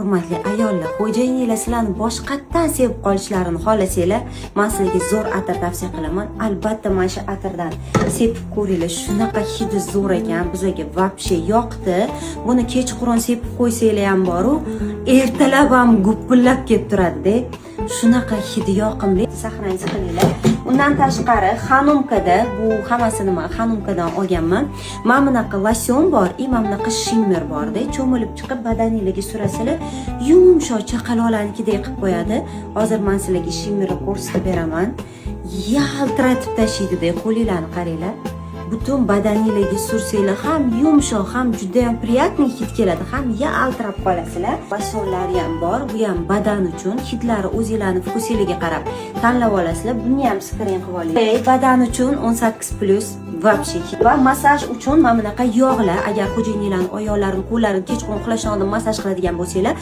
Hurmatli ayollar, xo'jayininglar sizlarni boshqatdan sevib qolishlarini xohlasanglar, man sizlarga zo'r atir tavsiya qilaman. Albatta, mana shu atirdan sepib ko'ringlar. Shunaqa hidi zo'r ekan, bizlarga вообще yoqdi. Buni kechqurun sepib qo'ysanglar ham boru, ertalab ham gupillab kelib turadi-da. Shunaqa hidi yoqimli. Сохранить qilinglar. Undan tashqari, Xanumkada, bu hammasini man Xanumkadan olganman. Mana bunaqa losyon bor и mana bunaqa shimmer borda. Cho'milib chiqib, badaninglarga surasizlar, yumshoq, chaqaloqlarnikidek qilib qo'yadi. Hozir man sizlarga shimmerni ko'rsatib beraman. Yaltiratib tashlaydida. Qo'linglarni qaranglar. Butun badaninglarga sursanglar, ham yumshoq, ham judayam приятный hid keladi, ham yaltirab qolasizlar. Losyonlari ham bor, bu ham badan uchun. Hidlari o'zinglarni вкус inglarga qarab tanlab olasizlar. Buni ham skrin qilib oling. Badan uchun 18+ вообще. Va massaj uchun mana bunaqa yog'lar. Agar xo'jayininglarni oyoqlarini, qo'llarini kechqurun uxlashdan oldin massaj qiladigan bo'lsanglar.